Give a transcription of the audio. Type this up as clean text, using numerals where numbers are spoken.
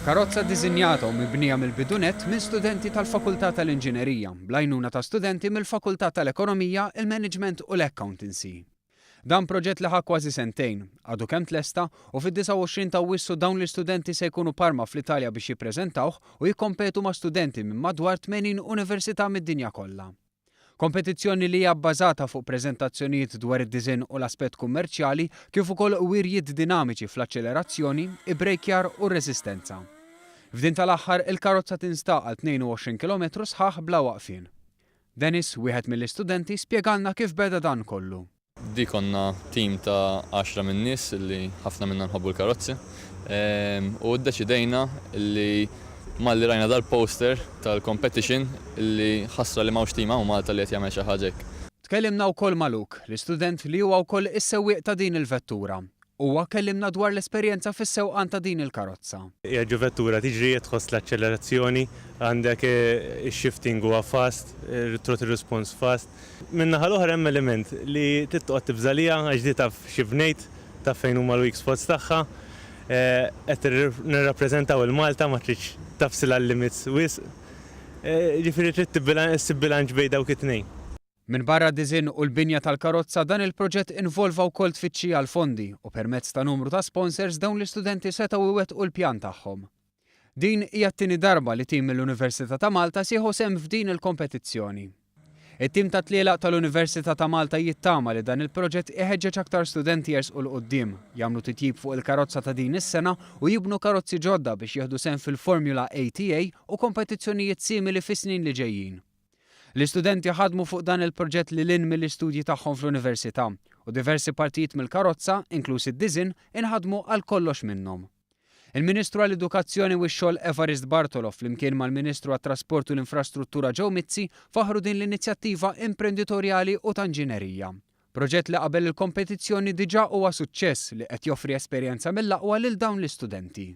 Karozza ddisinjata u mibnija mill-bidu nett minn studenti tal-Fakultà tal-Inġinerija, bl-għajnuna ta' studenti mill-Fakultà tal-Ekonomija, il-Management u l-Accountancy. Dan proġett li ħa kważi sentejn, għadu kemm tlesta u fid-29 ta' Awwissu dawn l-istudenti se jkunu Parma fl-Italja biex jippreżentawh u jikkompetu ma' studenti minn madwar 80 università mid-dinja kollha. Kompetizzjoni li hija bbażata fuq preżentazzjonijiet dwar id-diżinn u l-aspett kummerċjali kif ukoll wirjiet dinamiċi fl-aċċelerazzjoni, ibbrejkjar u r-reżistenza. F'din tal-aħħar, il-karozza tinstaq għal 22 kilometru sħaħ bla waqfien. Dennis, wieħed mill-istudenti, spjegalna kif beda dan kollu. Di konna team ta' għaxra min nies li ħafna minna nħobbu l-karozzi u ddeċidejna li malli rajna dal-poster tal-competition li ħasra li m'hawnx team hawn Malta li qed jagħmel xi ħaġa hekk. Tkellimna wkoll ma' Luke, l-istudent li huwa wkoll is-sewwieq ta' din il-vettura. Huwa kellimna dwar l-esperjenza fis-sewqan ta' din il-karozza. Qiegħed ġo vettura tiġri, qed tħoss l-aċċellerazzjoni, għandek ix-shifting huwa fast, throttle response fast. Min-naħa l-oħra hemm element li trid toqgħod tibża' għaliha għax di taf xi bnejt, taf fejn huma l-weak spots tagħha. Qed nirrappreżentaw il-Malta ma tridx tafsilha l-limits wisq. Jiġifieri trid issib bilanċ bejn dawk it-tnejn. Minbarra d-diżinn u l-binja tal-karozza, dan il-proġett involva wkoll tfittxija għal fondi u permezz ta' numru ta' sponsors dawn l-istudenti setgħu jwettqu l-pjan tagħhom. Din hija t-tieni darba li tim mill-Università ta' Malta se jieħu sehem f'din il-kompetizzjoni. It-tim tat-tlielaq tal-Università ta' Malta jittama li dan il-proġett iħeġġeġ aktar studenti jersqu 'l quddiem, jagħmlu titjib fuq il-karozza ta' din is-sena u jibnu karozzi ġodda biex jieħdu sehem fil-Formula ATA u kompetizzjonijiet simili fis-snin li ġejjin. L-istudenti ħadmu fuq dan il-proġett lil hinn mill-istudji tagħhom fl-università, u diversi partijiet mill-karozza, inkluż id-diżinn, inħadmu għal kollox minnhom. Il-Ministru għall-Edukazzjoni u x-Xogħol Evarist Bartolo flimkien mal-Ministru għat-Trasport u l-Infrastruttura Joe Mizzi faħħru din l-inizjattiva imprenditorjali u ta' inġinerija. Proġett li qabel il-kompetizzjoni diġà huwa suċċess li qed joffri esperjenza mill-aqwa lil dawn l-istudenti.